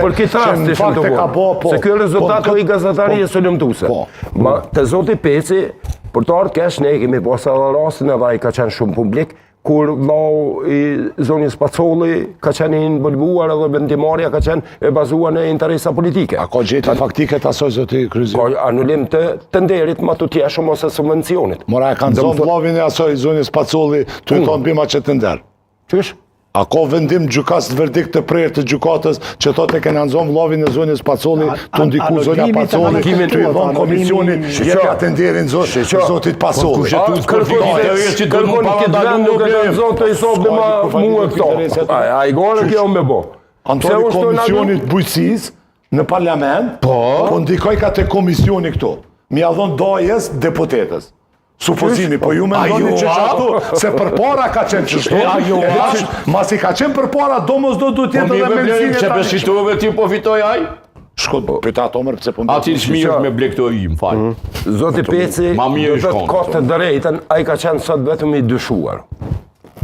Për këtë rast ishim të ka bo, po. Se ky rezultat po, i gazetarisë po, hulumtuese. Po. Ma te zoti Peci, për të ardhë kesh, ne kemi pas edhe rastin edhe ai ka qenë shumë publik, kur vllau i zonjës Pacolli ka qenë i involvuar edhe vendimarrja ka qenë e bazuar në interesa politike. A ka gjetje faktike të asoj zoti Kryeziu? Ka anulim të tenderit ma të tjeshëm ose subvencionit. Mora e kanë zonë vllavin e asoj zonjës Pacolli të i thonë bima që tender. Qysh? A ka vendim gjykatës verdikt të prerë të gjykatës që thotë e kena nxonë vllavin e zonjës Pacolli, të ndiku zonja Pacolli, të i dhonë komisioni, jepja tenderin zotit Pacolli. A, kërkon këtë vend nuk e kanë zonë të i sobë ma mua këto. A, i gore kjo me bo. Anëtari komisionit bujqësisë në parlament, po, po ndikoj ka te komisioni këtu. Mja dhonë dajës deputetës. Supozimi, po ju mendoni që qashtu, se përpara ka qenë qështu, jo, e tash, masi ka qenë përpara, domosdo duhet Po jetë edhe me mësinë e tani. Që fitove ti po fitoj ai? Shko, pyta ato mërë, pse po ndërë. Ati shmirë me ble këto i, më falë. Mhm. Zoti Peci, do të ka të drejtën, ai ka qenë sot vetëm i dyshuar.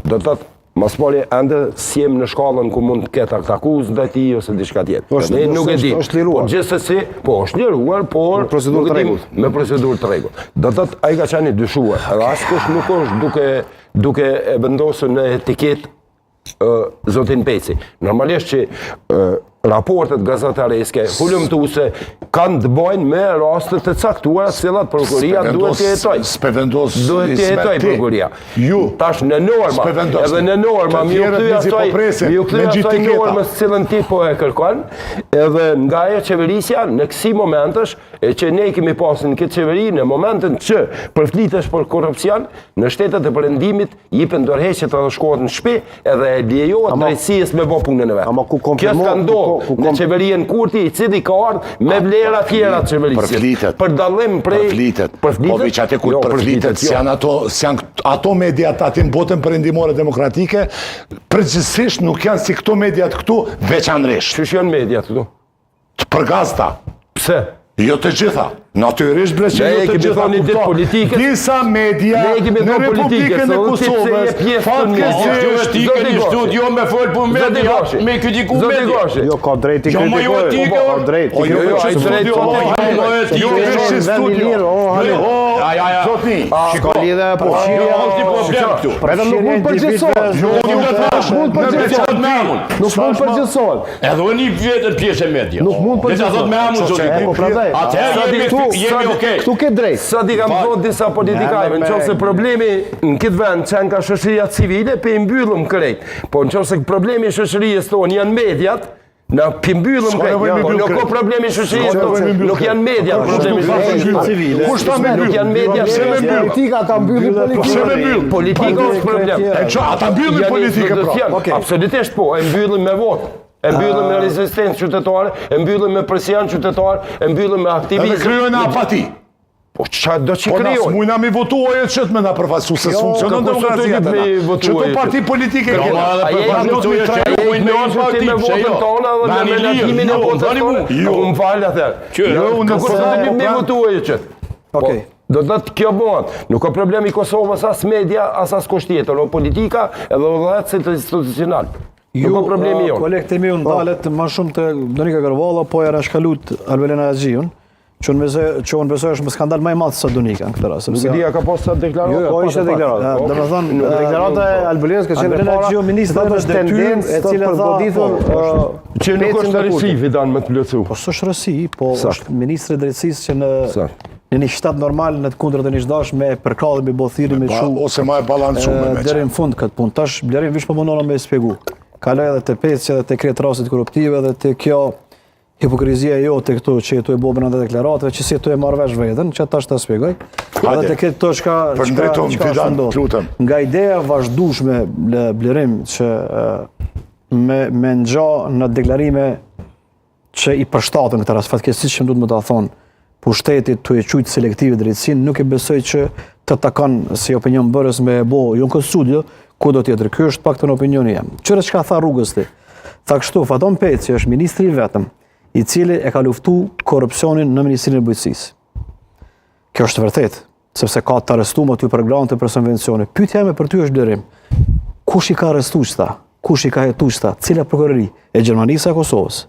Do të thotë, Ma s'pari ende s'jem në shkallën ku mund të ketë aktakuzë ndaj tij ose diçka tjetër. Është, Ne nuk e di. Është liruar. Po gjithsesi, po është liruar, por me procedurë të rregullt. Me procedurë të rregullt. Do të thotë ai ka qenë i dyshuar. Edhe askush nuk është duke duke e vendosur në etiketë zotin Peci. Normalisht që raportet gazetareske, hulumtuese, kanë të bëjnë me raste të caktuara, të cilat prokuroria duhet të hetojë. S'pe vendos duhet të hetojë prokuroria. Ju tash në norma, edhe në norma, mi u kthy po asaj, mi u kthy asaj normës të cilën ti po e kërkon, edhe nga ajo qeverisja në kësi momentesh, e që ne kemi pasur në këtë qeveri në momentin që përflitesh për korrupsion në shtetet e perëndimit Jipen dorëheqjet edhe shkohet në shtëpi, edhe e lejohet drejtësisë me bo punën e vet. Ama ku Kjo s'ka ndodhur në qeverinë Kurti, i cili ka ardhur me vlera tjera të qeverisjes. Përflitet. Për dallim prej përflitet. Po veç aty ku jo, përflitet, jo. s'janë ato, s'janë ato mediat aty në botën perëndimore demokratike, përgjithsisht nuk janë si këto mediat këtu veçanërisht. Qysh janë mediat këtu? Të përgazta. Pse? Jo të gjitha. Natyrisht bre që jo të gjitha. Ne kemi politikës. Disa media në Republikën e Kosovës. Fatkeqësisht ti ke një studio me fol për media, me kritiku media. Jo ka drejtë të jo, kritikojë. Jo, ka drejtë. Po jo, jo, ai drejtë. Po jo, jo, studio. Jo, ja, ja, ja. Zotni, shiko. Ka lidhje po. Jo, është një problem këtu. Vetëm nuk mund përgjithësohet. Jo, nuk mund përgjithësohet. Nuk mund përgjithësohet. Edhe unë i vetën pjesë e media. Nuk mund për. Le ta thotë me emër zoti. Po prandaj. Atëherë jemi këtu, jemi okay. Këtu ke drejt. Sot i kam thonë disa politikanëve, në qoftë se problemi në këtë vend që nga shoqëria civile, pe i mbyllëm krejt. Po në qoftë se problemi i shoqërisë tonë janë mediat, Na pi mbyllëm krejt. Po nuk ka problemi i shoqërisë tonë, nuk janë mediat problemi i shoqërisë civile. Kush ta mbyll? Nuk janë mediat. Pse me mbyll? Politika ta mbyllin politikën. Pse me mbyll? Politika është problem. E ço, ata mbyllin politikën pra. Absolutisht po, e mbyllin me votë. E mbyllim me rezistencë qytetare, e mbyllim me presion qytetar, e mbyllim me aktivizëm. Edhe krijojnë apati. Po ça do që Po na krijojnë? s'mujna mi votu ajo që të me na përfaqësu, se Jo, s'funksionon kërko s'do demokracia të te me na. votu Që to ajo parti që- politike Jo, kena. ma edhe A për je pa nuk të të që e mujnë me anë parti, me pse votën jo? tona dhe me Na një menaxhimin e lirë, votës jo, tonë. jo. Unë falë atëherë. Që? Jo, unë Kërko po s'do them, të po me pra- votu ajo që. Po, Okej. Do të thotë kjo bëhet. Nuk ka problem i Kosovës as media, as askush tjetër, o politika edhe udhëheqësit institucional. Nuk ka problemi jonë. Kolegët e mi u ndalet më shumë te Donika Gërvalla, po e anashkalut Albulena Haxhiun, që unë besoj që unë besoj është më skandal më i madh se Donika në këtë rast, Nuk e sepse di a ka pas sa deklaratë. Jo, jo, Po, ishte deklaratë. Do të thonë, Deklarata e Albulenës ka qenë e Albulena para. Haxhiu, ministre thotë në është detyrë, tendencë e cila për tha, goditën po, ë, Që nuk Pecin është dhe Kurtin. rësi, Fidan me të plotësu. Po s'është rësi, po Sakt. është ministri i drejtësisë që në Sakt. në një shtet normal në të kundërt e një dash me përkrah me bo thirrje me Pa, çu ose ma e balancume me deri qenë. në fund këtë punë. Tash Blerim veç po mundohna me e spjegu. Kaloj edhe te Peci edhe te krejt rastet korruptive dhe te kjo hipokrizia jote këtu që je tu e bo brenda deklaratave, që si tu e marrë vesh veten, që tash ta spjegoj. Edhe te këtë këto çka Për çka ndrejtum, çka është Fidan, ndodhur. lutem. Nga ideja e vazhdueshme Blerim që me me ngja në deklarime që i përshtaten këtë rast, fatkeqësisht që më duhet me ta thonë, pushtetit tu e qujtë selektive drejtësinë, nuk e besoj që të takon si opinion bërës me e bo, jo në këtë studio, ku do tjetër, ky është paktën opinioni jem. Qyre çka tha rrugës ti? Tha kështu, Faton Peci është ministri i vetëm, i cili e ka luftu korrupsionin në Ministrinë e Bujqësisë. Kjo është vërtet, sepse ka të arrestuar aty për grante për subvencione. Pyetja ime për ty është Blerim. Kush i ka arrestuar këta? Kush i ka hetuar këta? Cila prokurori? E Gjermanisë a e Kosovës?